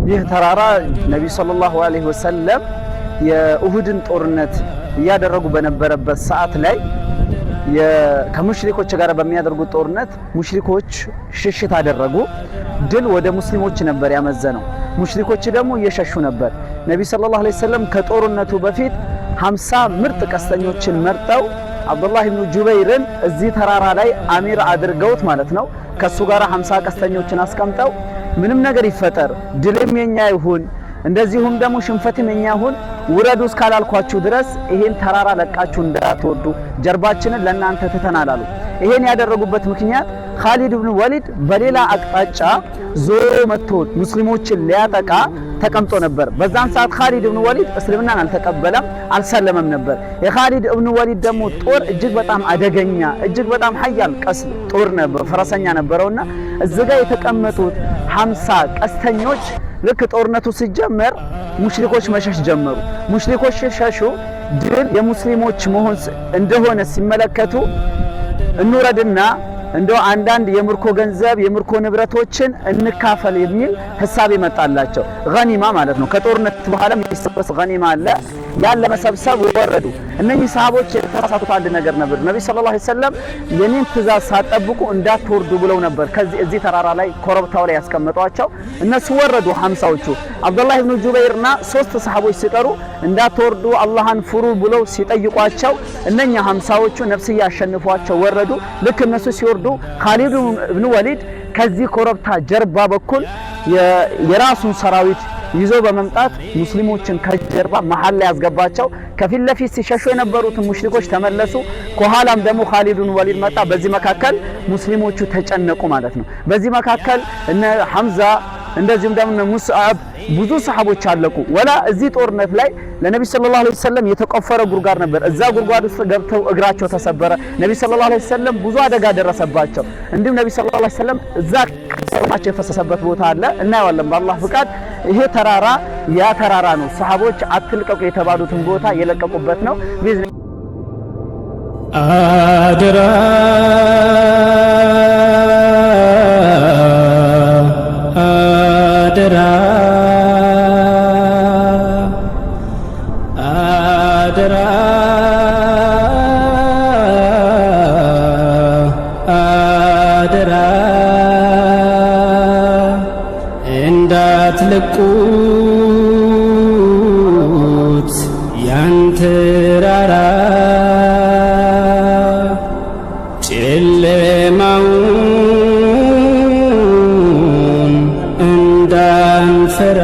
ይህ ተራራ ነቢዩ ሰለላሁ ዐለይሂ ወሰለም የኡሁድን ጦርነት እያደረጉ በነበረበት ሰዓት ላይ ከሙሽሪኮች ጋር በሚያደርጉት ጦርነት ሙሽሪኮች ሽሽት አደረጉ። ድል ወደ ሙስሊሞች ነበር ያመዘነው። ሙሽሪኮች ደግሞ እየሸሹ ነበር። ነቢዩ ሰለላሁ ዐለይሂ ወሰለም ከጦርነቱ በፊት 50 ምርጥ ቀስተኞችን መርጠው አብዱላህ ኢብኑ ጁበይርን እዚህ ተራራ ላይ አሚር አድርገውት ማለት ነው። ከሱ ጋር 50 ቀስተኞችን አስቀምጠው ምንም ነገር ይፈጠር ድልም የኛ ይሁን እንደዚሁም ደግሞ ሽንፈትም የኛ ይሁን ውረዱ እስካላልኳችሁ ድረስ ይሄን ተራራ ለቃችሁ እንዳትወርዱ ጀርባችንን ለእናንተ ትተናል አሉ። ይሄን ያደረጉበት ምክንያት ካሊድ ብን ወሊድ በሌላ አቅጣጫ ዞሮ መጥቶ ሙስሊሞችን ሊያጠቃ ተቀምጦ ነበር። በዛን ሰዓት ካሊድ ብን ወሊድ እስልምናን አልተቀበለም፣ አልሰለመም ነበር። የካሊድ ብን ወሊድ ደግሞ ጦር እጅግ በጣም አደገኛ፣ እጅግ በጣም ሀያል ቀስ ጦር ነበር፣ ፈረሰኛ ነበረውና እዚህ ጋር የተቀመጡት 50 ቀስተኞች ልክ ጦርነቱ ሲጀመር ሙሽሪኮች መሸሽ ጀመሩ። ሙሽሪኮች ሲሸሹ ድል የሙስሊሞች መሆን እንደሆነ ሲመለከቱ እንውረድና እንደው አንዳንድ የምርኮ ገንዘብ የምርኮ ንብረቶችን እንካፈል የሚል ሐሳብ ይመጣላቸው። ገኒማ ማለት ነው። ከጦርነት በኋላ የሚሰበሰብ ገኒማ አለ። ያን ለመሰብሰብ ወረዱ። እነኚህ ሰሃቦች የተሳሳቱት አንድ ነገር ነበር። ነብይ ሰለላሁ ዐለይሂ ወሰለም የኔን ትእዛዝ ሳትጠብቁ እንዳትወርዱ ብለው ነበር። ከዚህ እዚህ ተራራ ላይ ኮረብታው ላይ ያስቀመጧቸው እነሱ ወረዱ። 50ዎቹ አብዱላህ ኢብኑ ጁበይርና ሶስት ሰሃቦች ሲቀሩ እንዳትወርዱ አላህን ፍሩ ብለው ሲጠይቋቸው እነኛ 50ዎቹ ነፍስያ አሸንፏቸው ወረዱ። ልክ እነሱ ሲወርዱ ካሊድ ኢብኑ ወሊድ ከዚህ ኮረብታ ጀርባ በኩል የራሱን ሰራዊት ይዞ በመምጣት ሙስሊሞችን ከጀርባ መሀል ላይ ያስገባቸው። ከፊት ለፊት ሲሸሹ የነበሩትን ሙሽሪኮች ተመለሱ። ከኋላም ደግሞ ካሊድ ኢብኑ ወሊድ መጣ። በዚህ መካከል ሙስሊሞቹ ተጨነቁ ማለት ነው። በዚህ መካከል እነ ሐምዛ እንደዚሁም ደግሞ ሙስዓብ ብዙ ሰሃቦች አለቁ። ወላ እዚህ ጦርነት ላይ ለነቢ ሰለላሁ ዐለይሂ ወሰለም የተቆፈረ ጉድጓድ ነበር። እዛ ጉድጓድ ውስጥ ገብተው እግራቸው ተሰበረ። ነቢ ሰለላሁ ዐለይሂ ወሰለም ብዙ አደጋ ደረሰባቸው። እንዲሁም ነቢ ሰለላሁ ዐለይሂ ወሰለም እዛ ደማቸው የፈሰሰበት ቦታ አለ፣ እናየዋለን በአላህ ፍቃድ። ይሄ ተራራ ያ ተራራ ነው። ሰሃቦች አትልቀቁ የተባሉትን ቦታ የለቀቁበት ነው። አደራ አደራ አደራ አደራ እንዳትለቁት ያን ተራራ ጨለማውን እንዳንፈራ።